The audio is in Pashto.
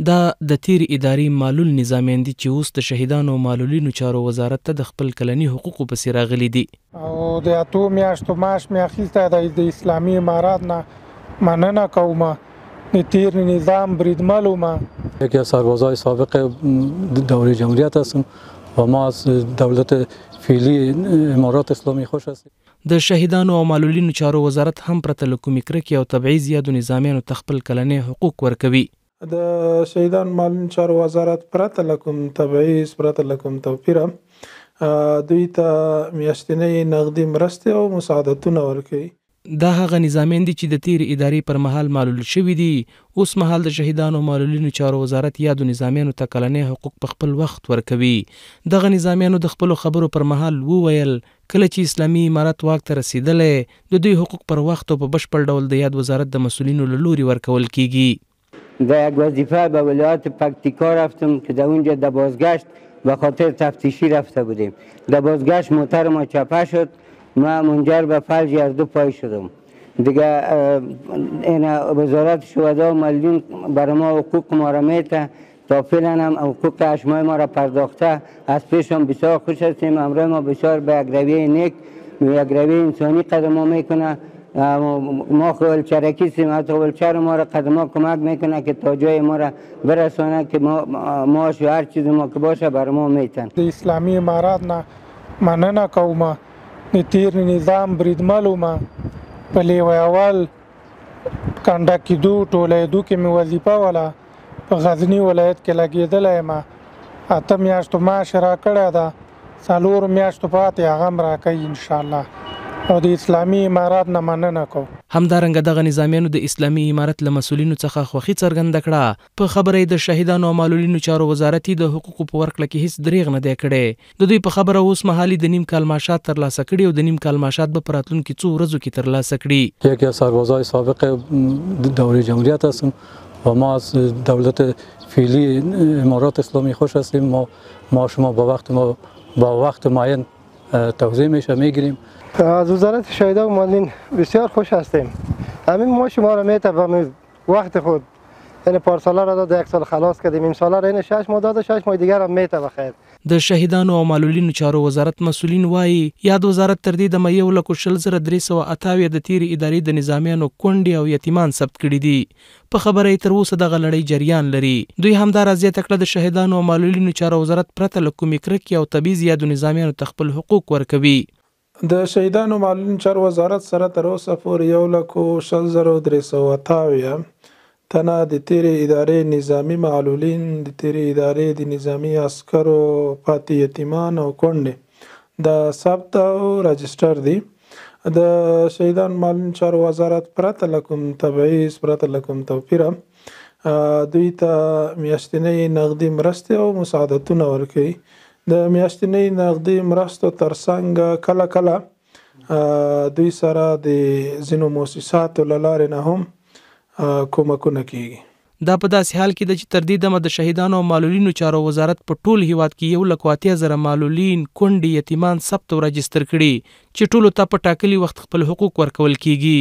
دا د تېرې ادارې معلول نظامیان دي چې اوس د شهیدانو او معلولینو چارو وزارت ته د خپل کلني حقوقو پسې راغلي دي. او د اتو میاشتو معاش مې اخیستی دی، د اسلامي امارات نه مننه کوم، د تېر نظام بریدمل وم. یکی از سربازای سابق دوره جمهوریت هستم و ما از دولت فعلی امارات اسلامی خوش هستیم. د شهیدانو او معلولینو چارو وزارت هم پرته له کومې کرکې او تبعیض یادو نظامیانو ته خپل کلنی حقوق ورکوي. د شهیدانو معلولینو چارو وزارت پرته له کوم تبعیض، پرته له کوم توپیره دوی ته میاشتنۍ نغدي مرستې او مساعدتونه ورکوي. دا هغه نظامیان دي چې د تېرې ادارې پر مهال معلول شوي دي. اوس مهال د شهیدانو او معلولینو چارو وزارت یادو نظامیانو ته کلنی حقوق په خپل وخت ورکوي. دغه نظامیانو د خپلو خبرو پر مهال وویل، کله چې اسلامي امارت واک ته رسېدلی، د دوی حقوق پر وخت او په بشپړ ډول د یاد وزارت د مسؤلینو له لوري ورکول کېږي. در یک وظیفه به ولایت پکتیکا رفتم که در اونجا در بازگشت به خاطر تفتیشی رفته بودیم. در بازگشت موتر ما چپه شد، ما منجر به فلج از دو پای شدم. دیگه این وزارت شهدا و معلولین برای ما حقوق ما را میته، تا فعلا هم حقوق اشمای ما را پرداخته. از پیش هم بسیار خوش هستیم، همراه ما بسیار به یک رویه نیک، یک رویه انسانی قدم ما میکنه. ما خو ولچرکی هستیم، حتی ولچر ما را قدم ما کمک میکنه که تا جای ما را برسانه که ما معاش و هر چیز ما که باشه بر ما میتن. د اسلامي امارات نه مننه کوم، د تېر نظام بریدمل وم، په لیوه اول کنډک کېدو ټولېدو کې مې وظیفه وله، په غزني ولایت کې لګېدلی یم. 8 میاشتو معاش راکړی ده، 4 میاشتو پاتې هغه هم راکوي انشاءالله، او د اسلامي امارات نه مننه کوم. همدارنګه دغه نظامیانو د اسلامي امارت له مسؤلینو څخه خوښي څرګنده کړه. په خبره یې د شهیدانو او معلولینو چارو وزارت یې د حقوقو په ورکړه کې هیڅ درېغ نه دی کړی. د دوی په خبره اوس مهال یې د نیم کال معاشات ترلاسه کړي او د نیم کال معاشات به په راتلونکي څو ورځو کې ترلاسه کړي. یکی از سربازای سابق دوره جمهوریت هستم و ما از دولت فعلی امارات اسلامی خوش هستیم. ما معاش ما با وقت معین توزیع میشه میگیریم. از وزارت شهدا و معلولین بسیار خوش هستیم. همین ما شما را میته به وقت خود، یعنی پارساله را داد، یک سال خلاص کردیم، این ساله را این 6 ماه داد، 6 ماه دیگر هم میته بخیر. د شهیدانو او معلولینو چارو وزارت مسؤلین وایي، یاد وزارت تر دې دمه 1,20,378 د تېرې ادارې د نظامیانو کونډې او یتیمان ثبت کړي دي. په خبره یې تر اوسه دغه لړۍ جریان لري. دوی همداراز زیاته کړه، د شهیدانو او معلولینو چارو وزارت پرته له کومې کرکې او تبعیض یادو نظامیانو ته خپل حقوق ورکوي. د شهیدانو معلولینو چارو وزارت سره تر اوسه پورې 1,20,378 تنه د تېرې ادارې نظامي معلولین، د تېرې ادارې د نظامي عسکرو پاتې یتیمان او کونډې د ثبت او راجسټر دي. د شهیدانو معلولینو چارو وزارت پرته له کوم تبعیض، پرته له کوم توپیره دوی ته میاشتنۍ نغدي مرستې او مساعدتونه ورکوي. د میاشتنۍ نغدي مرستو ترڅنګ کله کله دوی سره د ځینو موسساتو له لارې نه هم کومکونه کیږي. دا په داسې حال کې ده چې تر دې دمه د شهیدانو او معلولینو چارو وزارت په ټول هیواد کې 1,80,000 معلولین، کونډې، یتیمان ثبت او راجستر کړي چې ټولو ته په ټاکلي وخت خپل حقوق ورکول کیږي.